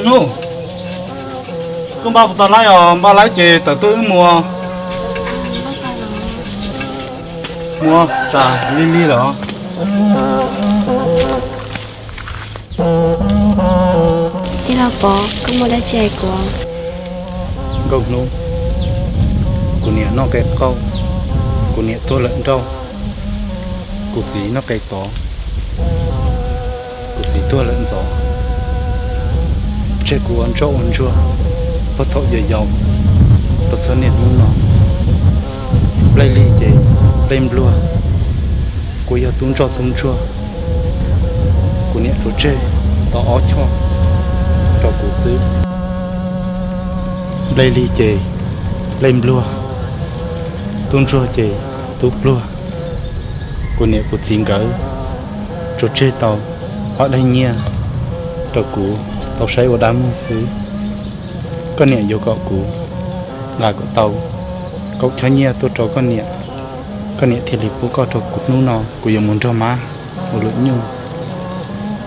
Nub, koj npaj puas tau laib os? Npaj laib ces tawm tuaj wb mus. Mus, tsam lig lig lawm. Tij laug Pov, koj muaj dab tsi hais kuv? Nkauj Hnub, kuv niam noj qe qaub, kuv niam tuag lawm nrauj, kuv txiv noj qe tod, kuv txiv tuag lawm ntxov. Tseg kuv ua ntsoj ua ntsuag puag thaum yau yau rau txog niaj hnub no. Nplej lig ces nplej npluag, kuv yog tub ntsoj tub ntsuag, kuv niam tsuas tseg tau ob choj rau kuv xwb. Nplej lig ces nplej npluag, tub ntsuag ces tub pluag. Kuv niam kuv txiv nkawd tsuas tseg tau ob daim nyiaj rau kuv tau saib ua dab muag xwb. Koj niam yuav kom kuv nqa kom tau kaum choj nyiaj tuaj rau koj niam, koj niam thiaj li pub koj rau kuv. Hnub no kuv yuav mus nrog mab ua luam nyuj,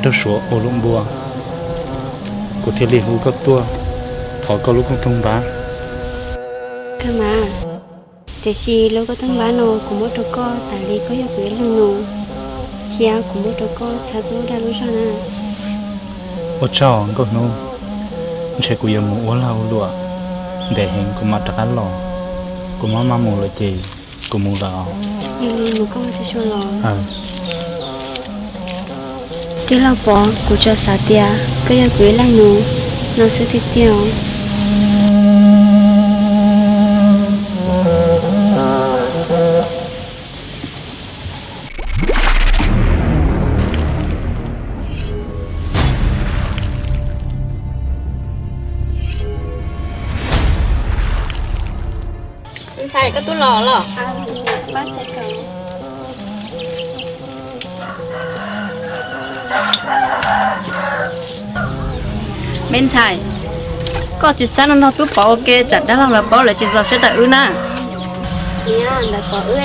nrog suav ua luam npua, kuv thiaj li hu koj tuaj thov koj lub koob toog npab. Kawg mas, tiam sis lub koob toog npab no kuv muab rau koj tas li koj yog kuv ib leeg nus, thiab kuv muab rau koj txhawb koj lub dag lub zog na. Ua tsaug Nkauj Hnub, ntshe kuv yuav mus ua lag ua luam ntev heev kuv mam rov qab los. Kuv maj mam mus lawm ces kuv mus lawm os. Mus koj mus tsuag tsuag los. Tij laug Pov, kuv tsuas xav tias koj yog kuv ib leeg nus no xwb tiag tiag os. Me ntxhais, koj twb los los? Me ntxhais, koj tsis txhob nrog tub Pov ua ke tsam dab laug lawv paub lawv tsis txaus siab rau wb na. Niam, ntawd Pov wb,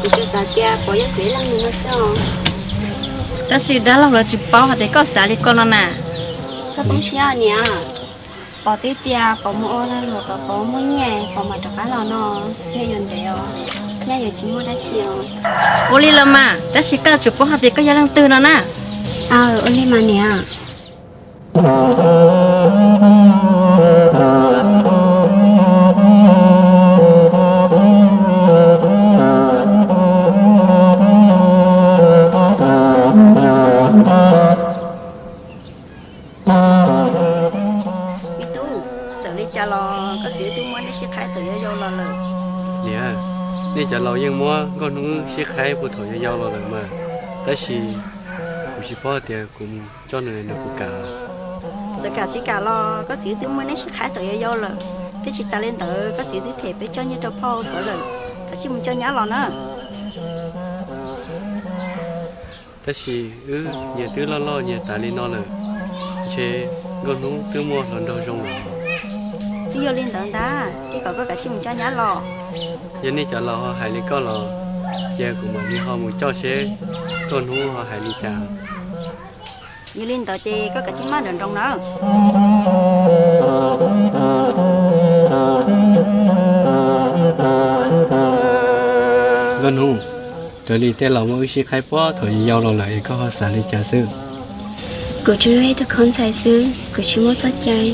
kuv tsuas xav tias Pov yog kuv ib leeg nus no xwb os. Tab sis dab laug lawv tsis paub hais tias koj xav li ko no na. Txhob poob siab niam. Pov twb tias Pov mus ua lag luam kom Pov muaj nyiaj Pov mam rov qab los no, ntshe yuav ntev os, nyaj yuav tsis muaj dab tsi os. Ua li los mas, tab sis koj tsuas paub hais tias koj yog leej twg no na. Aw, ua li mas niam. Me tub, txawm li cas los koj txiv twb muab nej sib qhaib thaum yau yau los lawm. Niam, nej cov laus yeej muab Nkauj Hnub sib qhaib puag thaum yau yau los lawm mas, tab sis kuv tsis paub tias kuv mus coj nws nrog kuv kam. Txawm kam tsis kam los koj txiv twb muab neb sib qhaib thaum yau yau lawm, thiab tsis tas li ntawd koj txiv twb them peb coj nyiaj rau phauj tuav lawm, kav tsij mus coj nyab los na. Tab sis wb nyias twb loj loj nyias tas li no lawm, ntshe Nkauj Hnub twb muaj hluas nraug zoo lawm. Twb yog li ntawd ntag, thiaj kom koj kav tsij mus coj nyab los. Yog nej cov laus ho hais li koj los, cia kuv mam li ho mus coj seb Nkauj Hnub ho hais li cas. Yog li ntawd ces koj kav tsij maj nroos nroos nawb. Nkauj Hnub, raws li tej laus muab wb sib qhaib puag thaum yau yau los lawm es koj ho xav li cas xwb? Kuv tsuas yog ib tug khaub ntxhais xwb, kuv tsis muaj txoj cai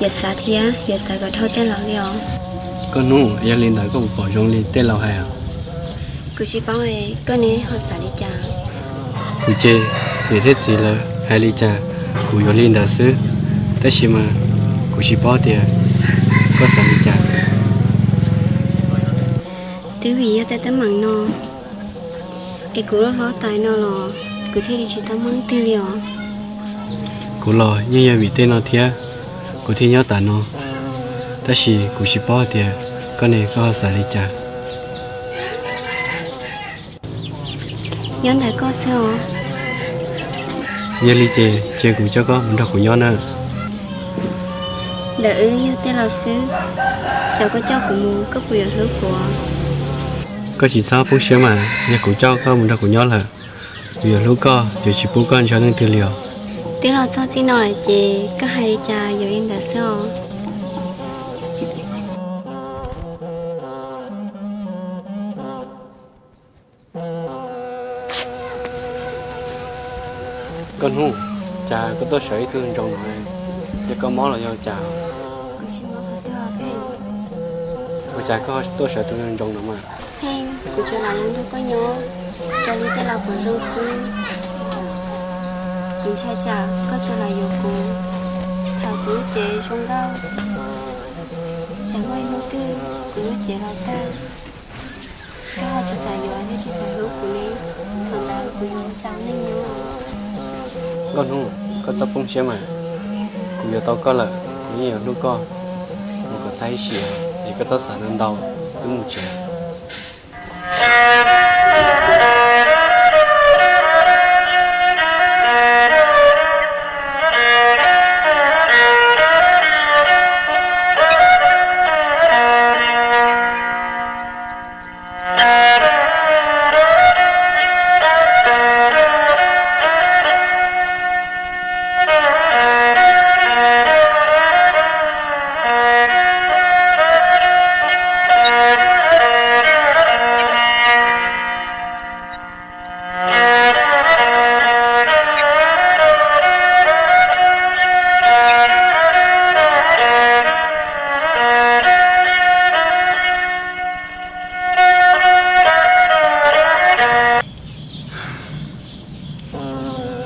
yuav xav thiab yuav tawv kom dhau tej laus li os. Nkauj Hnub, yog li ntawd koj puas pom zoo li tej laus hais? Kuv tsis paub es koj ne ho xav li cas. Kuv ces niam thiab txiv lawv hais li cas kuv yuav li ntawd xwb, tab sis mas kuv tsis paub tias koj xav li cas. Twb vim yog tej teeb meem no es kuv loj hlob tas no los kuv thiaj li tsis tau muaj leej twg li os. Kuv los yeej yog vim tej no thiab kuv thiaj nyob tas no, tab sis kuv tsis paub tias koj ne koj ho xav li cas. Nyob ntawm koj xwb os. Yog li ces cia kuv coj koj mus nrog kuv nyob na. Ntawm wb yog tej laus xwb, xyov koj coj kuv mus koj puas yuav hlub kuv? Koj tsis txhob poob siab mas, yog kuv coj koj mus nrog kuv nyob lawm, kuv yuav hlub koj, yuav tsis pub koj ntshaw leej twg li os. Twb los txog txij no lawm ces koj hais li cas yuav li ntawd xwb os. Koj hnub, cas koj tuaj sawv ib tug ntsoov no, ces koj mob los yog cas? Ua cas koj tuaj sawv tus ntsoov no mas? Kuv tsuas lam los nrog koj nyob raws li tej laus pom zoo xwb. Kuv ntshai tsam koj tsuas lam yuav kuv, thaum kuv lub cev zoo nkauj, tsam muaj ib hnub twg kuv lub cev los tag, koj ho tsis xav yuav thiab tsis xav hlub kuv li, thaum ntawd kuv yuav ua cas ua neej nyob? Nkauj Hnub, koj txhob poob siab mas, kuv yuav tau koj lawm kuv yeej yuav hlub koj mus kom tag ib sim, es koj txhob xav ntau ntau, wb mus tsev.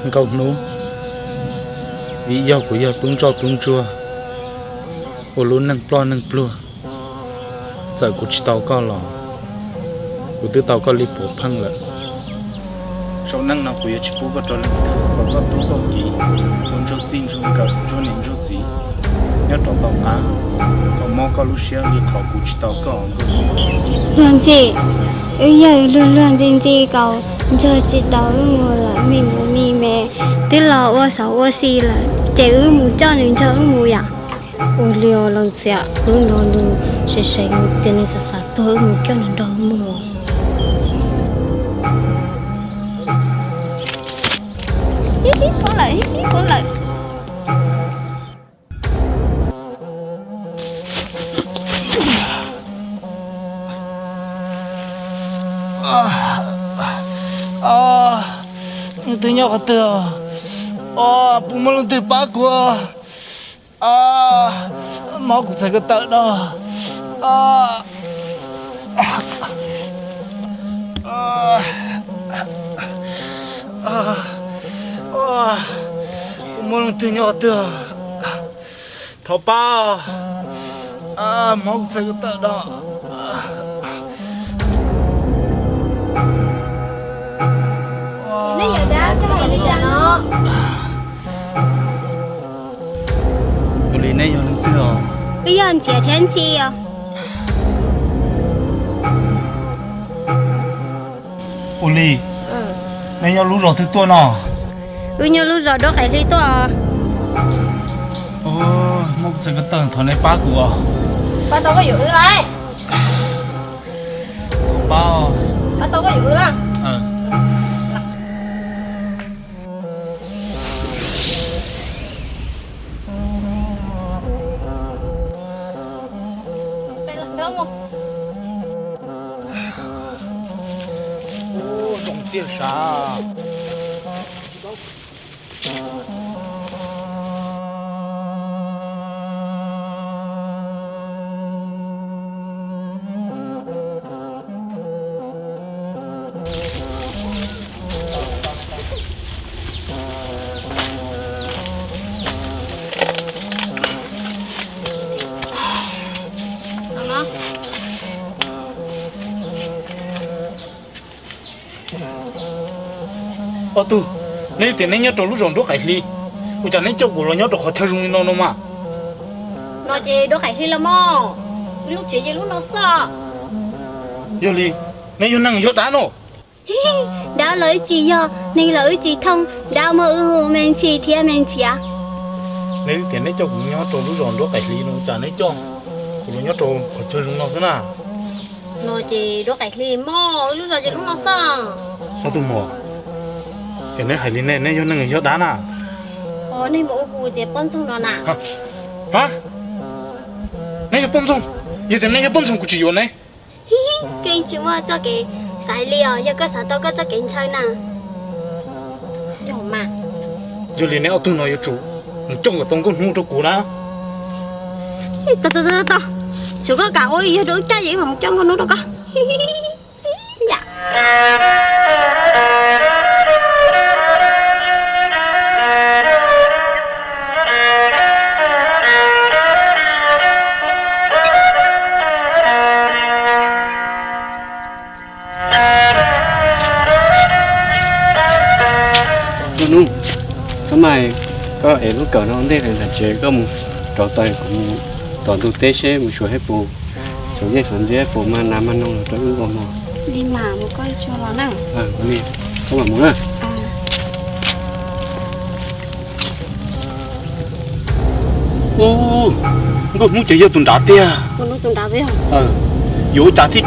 Nkauj Hnub, vim yog kuv yog tub ntsoj tub ntsuag, ua lub neej ploj neej pluag, txawm kuv tsis tau koj los kuv twb tau koj li puav pheej lawm. Saum neej no kuv yuav tsis pub koj rau leej twg kom koj tub koj kiv, ua ntsuag txij ntsuag nkawm ntsuag niam ntsuag txiv nyob rau tom qab, kom mob koj lub siab li qhov kuv tsis tau koj. Luag ntxhi, wb yog luag luag ntxhi ntxhi, kaus ntsog tsis tau wb mus lawm, me mus me me, twb los ua saum ua xis lawm ces wb mus coj nws nrog wb mus yom. Ua li os Luag Ntxhi, wb hnov nws seev seev tias nws xav xav tuag, wb mus coj nws nrog mus. Hib hib, poob lawm, hib hib, poob lawm. Leej twg nyob qhov twg? Puas muaj leej twg pab kuv? Mob kuv txhais ko taw no. Puas muaj leej twg nyob qhov twg? Thov pab, mob kuv txhais ko taw no. Ua li neb yog leej twg os? Wb yog Ntxiav thiab Ntxhi os. Ua li, neb nyob lub zos twg tuaj no? Wb nyob lub zos Duab Qais Hli tuaj. Muab kuv txhais ko taw thov neb pab kuv os. Pab tau koj yuav wb lawm. Pab, pab tau koj yuav wb lawm. Zoo tiag sav. Ob tug, neb tias neb nyob rau lub zos Duab Qais Hli, ua cas neb coj kuv los nyob rau qhov chaw zoo li no no mas? No ces Duab Qais Hli los mas, lub tsev ces lub no xwb. Yog li, neb yog neeg yog dab no? Dab los wb tsis yog, neeg los wb tsis thooj, dab muaj wb hu Me Ntxhi thiab Me Ntxiav. Neb tias neb coj kuv nyob rau lub zos Duab Qais Hli no, ua cas neb coj kuv los nyob rau qhov chaw zoo no xwb na? No ces Duab Qais Hli mas, wb lub zos ces lub no xwb. Ob tug muam, es neb hais li ne, neb yog neeg yog dab na? Nej mus ua hu tias poj ntxoog no na. Ha, neb yog poj ntxoog? Yog tias neb yog poj ntxoog kuv tsis yuav neb. Koj yeej tsis muaj txoj kev xav li os, yog koj xav tau koj txoj kev ntshaw na. Yog li neb ob tug no yuav tsum mus coj kom tau Nkauj Hnub rau kuv na. Tos, xyov koj kam ua yog rau wb caj ces wb mam mus coj Nkauj Hnub rau koj. Nkauj Hnub, xab mais, koj ev lub kawm no ntej lawm nram tsev, koj mus rauv taws, kuv mus tom ntug teb seb mus xyuas seb puas, xyuas nyiaj xyuas ntxiab puas mag nas mag noog los rau wb ua mov. Koj mam mus na. Nkauj Hnub ces yog tus nrad tiag. Yuav ua cas thiaj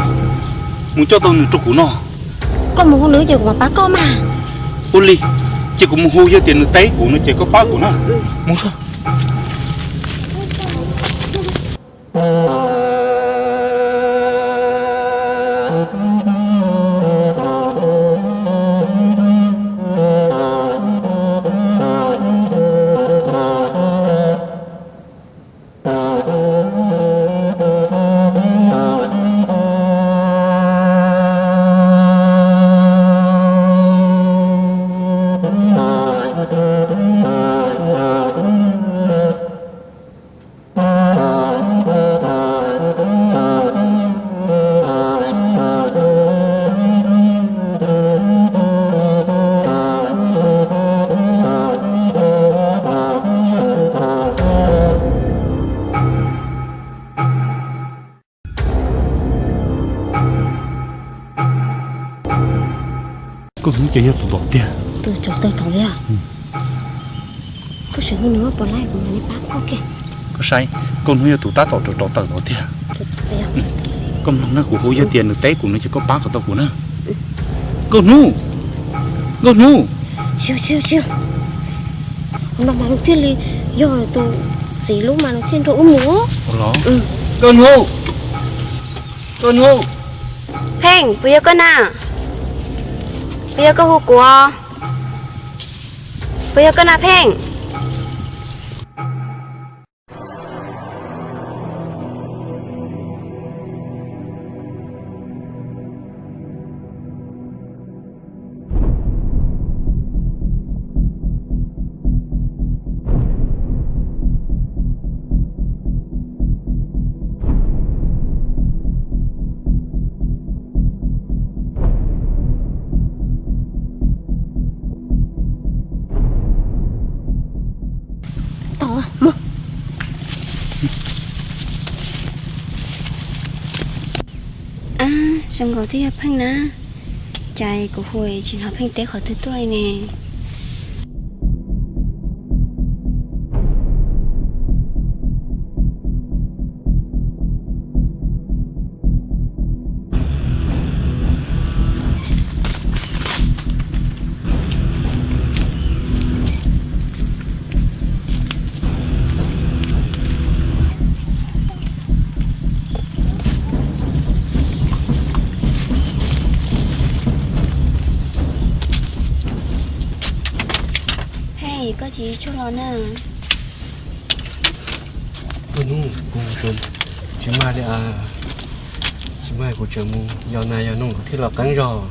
mus coj tau nws rau kuv no? Koj mus hu nws ces kuv mam pab koj mas. Ua li, ces kuv mus hu, yog tias nws teb kuv no ces koj pab kuv na. Mus. Nkauj Hnub ces yog tus tom tiag. Tus rauv taws tom tiag. Koj saib Nkauj Hnub puas laij kuv mam li pab koj kiag. Koj saib, Nkauj Hnub yog tus tab tom rauv taws tom tiag. Koj mloog na, kuv hu yog tias nws teb kuv no ces koj pab kom tau kuv na. Nkauj Hnub, Nkauj Hnub. Hnub no mas nws thiaj li yog tus txiv lub mas nws thiaj nrog wb mus. Nkauj Hnub, Nkauj Hnub. Pheej, puas yog koj na? Puas yog koj hu kuv? Puas yog koj na Pheej? Ab, zoo nkaus twb yog Pheej na. Cas kuv hu tsis hnov Pheej teb qhov twg tuaj ne. Pheej, koj tsis tshua los na? Hnub kuv tsis mag li as, tsis mag kuv tseem mus yos nas yos noog kuv thiaj los qeeb zog.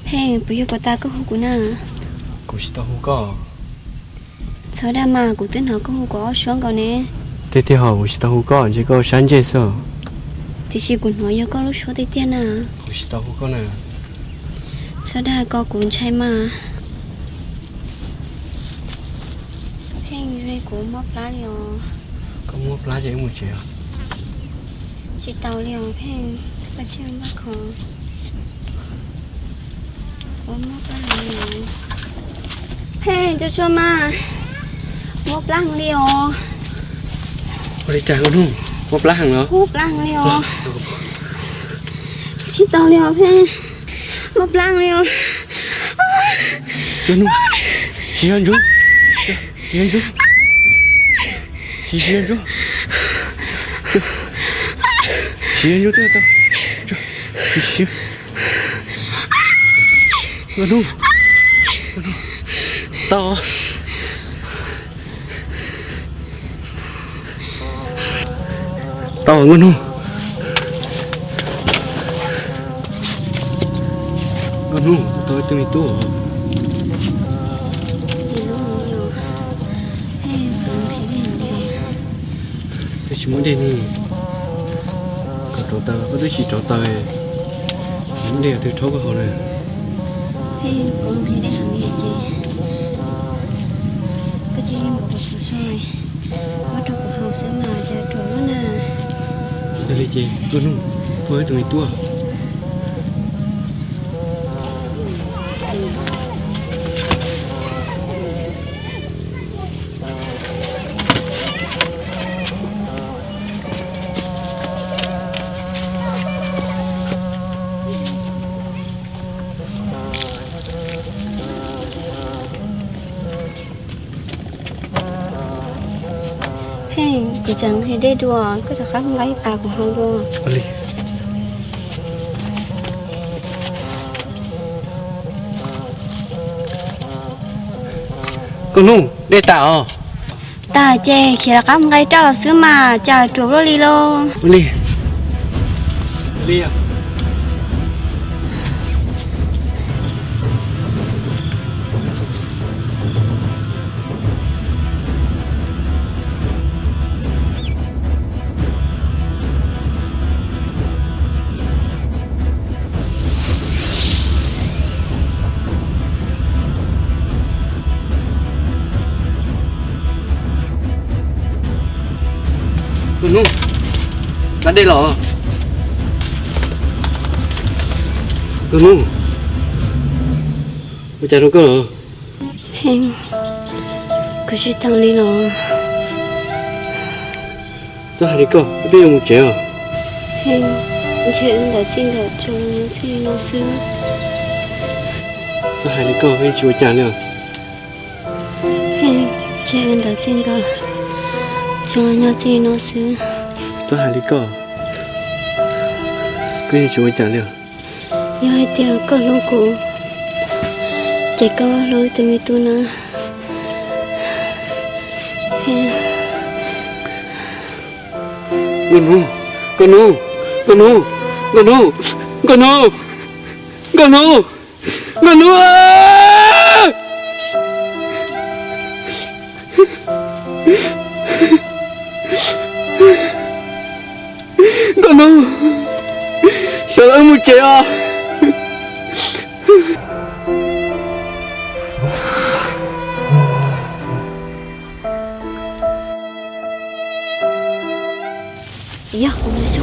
Pheej, puas yog puas tas koj hu kuv na? Kuv tsis tau hu koj. Txhob dag mas, kuv twb hnov koj hu kuv ob suab nkaus ne. Tiag tiag hos, kuv tsis tau hu koj, ntshe koj sab ntsej xwb. Tiam sis kuv hnov yog koj lub suab tiag tiag na. Kuv tsis tau hu koj na. Txhob dag ko, kuv ntshai mas. Pheej, kuv mob plab li os. Koj mob plab ces wb mus tsev os. Tsis tau li os Pheej, koj tsis npaj kho. Ua mob plab heev li. Pheej, tsuag tsuag mas, mob plab heev li os. Ua li cas Nkauj Hnub, mob plab heev los? Mob plab heev li os. Tsis tau li os Pheej, mob plab heev li os. Nkauj Hnub, tsis yog Ntsuag. Siv ntsuab, siv, siv ntsuab, siv ntsuab twb tau, siv, siv. Nkauj Hnub, tau, tau Nkauj Hnub. Nkauj Hnub, tau ib tug me tub. Twb tsis muaj dej ne. Koj rauv taws, koj twb tsis rauv taws, muaj dej twg rhaub koj haus na? Koj cia li mus kom kuv so, muab rau kuv haus xwb mas cas ruam luaj na. Yog li ces Nkauj Hnub, tau ib tug me tub. Hej, kuv tseem hais dej dua, koj rov qab nqa ib pas kuv haus dua. Nkauj Hnub, dej tas os. Tas ces khiav rov qab mus nqa roj los xwb mas, cas ruam luaj li lauj. Ua li. Ua li. Nkauj Hnub, nqa dej los. Nkauj Hnub, ua cas rau koj los? Kuv tsis tau li los. Txhob hais li koj, wb twb yuav mus tsev os. Ntshe wb ntawd txij nkawm tsuas los nyob txij li no xwb. Txhob hais li koj, wb tsis ua cas li os. Ntshe wb ntawd txij nkawm tsuas los nyob txij li no xwb. Txhob hais li koj, wb yeej tsis ua cas li os. Yog hais tias koj hlub kuv, ces koj hlub tus me tub na. Nkauj Hnub, Nkauj Hnub, Nkauj Hnub, Nkauj Hnub, Nkauj Hnub, Nkauj Hnub, Nkauj Hnub. Nkauj Hnub, xyov lawv mus tsev os. Yog kuv mus tso.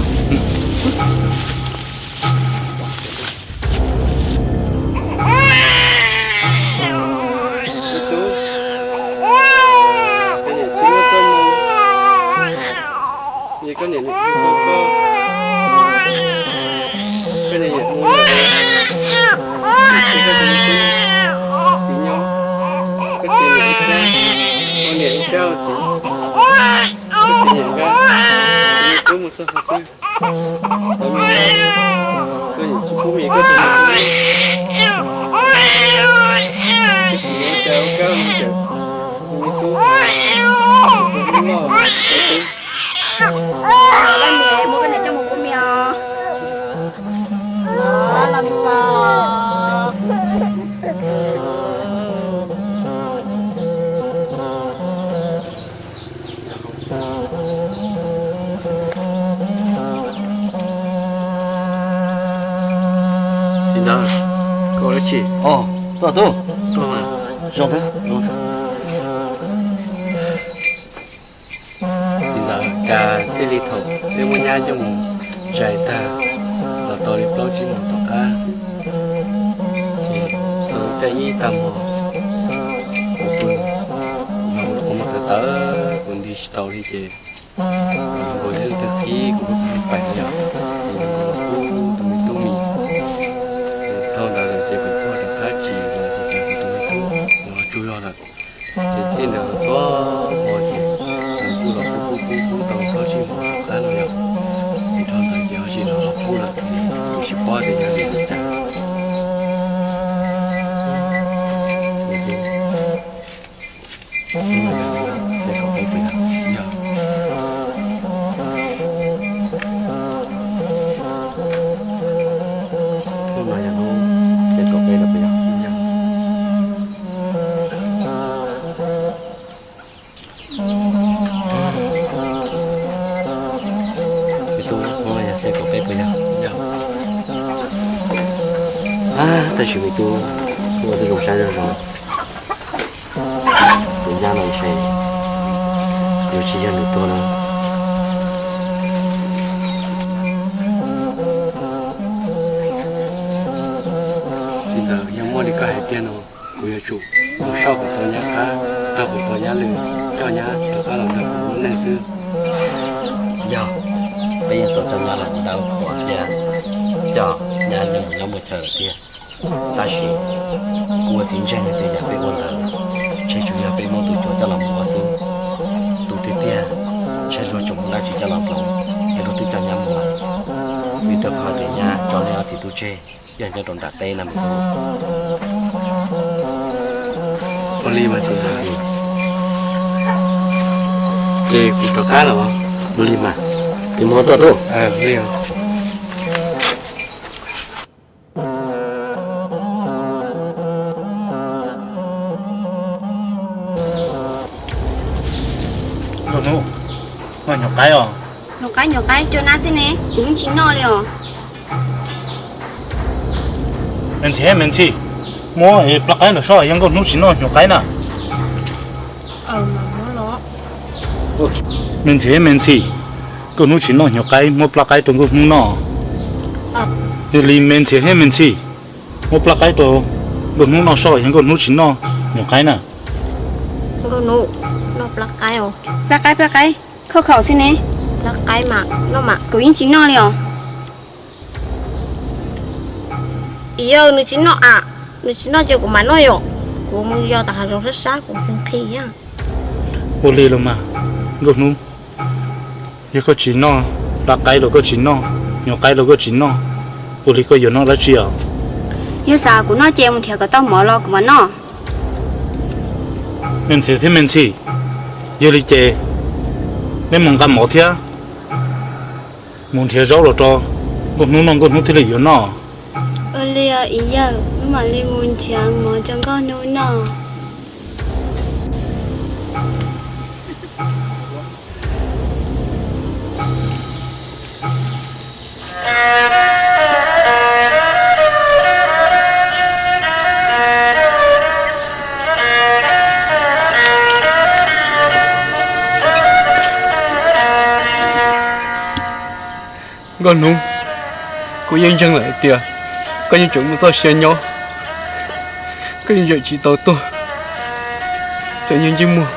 Koj niam tsis muaj txoj hmoo, es koj niam niam tsis tau koj, koj niam niam mus lawm, koj tsis tsis koj tus me tub txiv nyob, koj tsis niam ib sab, ua niam ib sab ua txiv, koj tsis niam nkaj, tus me tub mus txog qhov twg, tau me, koj niam tsis pub me koj tus me tub, koj tsis niam ua cas ua kab ua ncaws, tus me tub, tus me tub loj, tus me tub. Laj Mim, muab koj niam coj mus pub me os. Laj Mim pog. Txiv ntxawm, koj ua dab tsi? Os, tuaj tub. Tuaj mas. Zoo thiab. Txiv ntxawm, cas txij li thaum peb muab nyab coj mus txais tag los tau li plaub tsib moos tom qab, ces txog lub caij ib tag hmo kuv pw, kuv mus tawv tawv kuv nti tsis tau li ces kuv nkaus ib leeg twg qhib kuv lub qhov pais yom, kuv nkaus los pub tus me tub mis. Dhau ntawd lawm ces kuv kuj rov qab tsis los tsis tau kuv tus me tub, kuv los tsaug zog lawm. Ces txij ntawd los txog Xiab kaum peb puas yog? Yog. Hnub no yog hnub xiab kaum peb lawm puas yog? Yog. Me tub, hnub no yog xiab kaum peb puas yog? Yog. Tab sis me tub, ua tib zoo saib zoo zoo. Tus nyab no ntshe yuav tsis yog nws tuag na. Txiv ntxawm, yog muaj li koj hais tiag no, kuv yuav tsum mus soj kuv tus nyab qab, taug kuv tus nyab lw, coj nyab rov qab los nrog kuv lub neej xwb. Yog, peb yeej tau coj nyab los ua dab ua qhua thiab coj nyab nyob mus nyob muaj chaw lawm tiag. Tab sis kuv ua txiv ntseeg hais tias yam peb ua ntawd, ntshe tsuas yog peb muab tus cuav coj los mus ua xwb. Tus tiag tiag, ntshai luag tseem muaj dab tsi coj los hloov, es luag twb coj nyab mus lawm. Vim rau qhov tias nyab tso nej ob txiv tub tseg, yog nyob rau nram teb na me tub. Ua li mas txiv ntxawm, ces kuv rov qab los. Ua li mas, kuv mus txog tub. Nkauj Hnub, noj nyuag qaib os. Nyuag qaib, nyuag qaib, rau nab xwb ne, kuv yeej tsis noj li os. Me ntxhi, me ntxhi, muab plab qaib los soj, yog Nkauj Hnub tsis noj nyuag qaib na. Me ntxhi, me ntxhi, Nkauj Hnub tsis noj nyuag qaib, muab plab qaib rau Nkauj Hnub noj. Yog li me ntxhi, me ntxhi, muab plab qaib rau Nkauj Hnub noj soj, yog Nkauj Hnub tsis noj nyuag qaib na. Nkauj Hnub, noj plab qaib os. Plab qaib, plab qaib, khaum khaum xwb ne. Plab qaib mas noj mas kuv yeej tsis noj li os. Yog nws tsis noj a, nws tsis noj ces kuv mam noj yom. Kuv mus yos tom hav zoov sab sab kuv nqhis nqhis. Ua li los mas, Nkauj Hnub, yog koj tsis noj plab qaib los koj tsis noj, nyuag qaib los koj tsis noj, ua li koj yuav noj dab tsi os? Yog xav kuv noj ces mus nrhiav kom tau mov los kuv mam noj. Me ntxhi thiab me ntxhi, yog li ces neb mus nqa mov thiab mus nrhiav zaub los rau Nkauj Hnub noj, Nkauj Hnub thiaj li yuav noj. Ua li os yawg, wb mam li mus nrhiav mov rau Nkauj Hnub noj. Nkauj Hnub, kuv yeej ntseeg lawm hais tias koj yeej tseem muaj txoj sia nyob, koj yeej tseem tsis tau tuag. Cov niag ntsej muag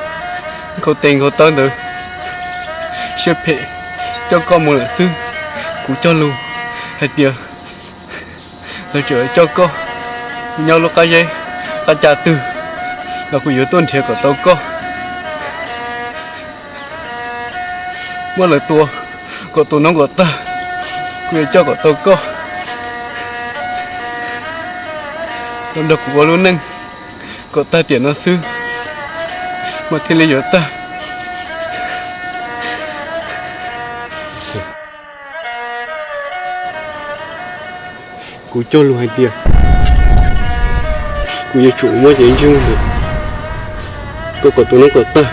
nkhaus tes nkhaus taw ntawd siab phem coj koj mus lawm xwb. Kuv cog lus hais tias lawv tseem coj koj nyob lub qab zeb qab ca twg los kuv yuav tuaj nrhiav kom tau koj. Muab lawv tua kom tu noob kom tag, kuv yuav coj kom tau koj los nrog kuv ua lub neej kom tag tiam no xwb mas thiaj li yuav tag. Kuv cog lus hais tias kuv yuav tsum muab cov ntseeg koj kom tu noob kom tag,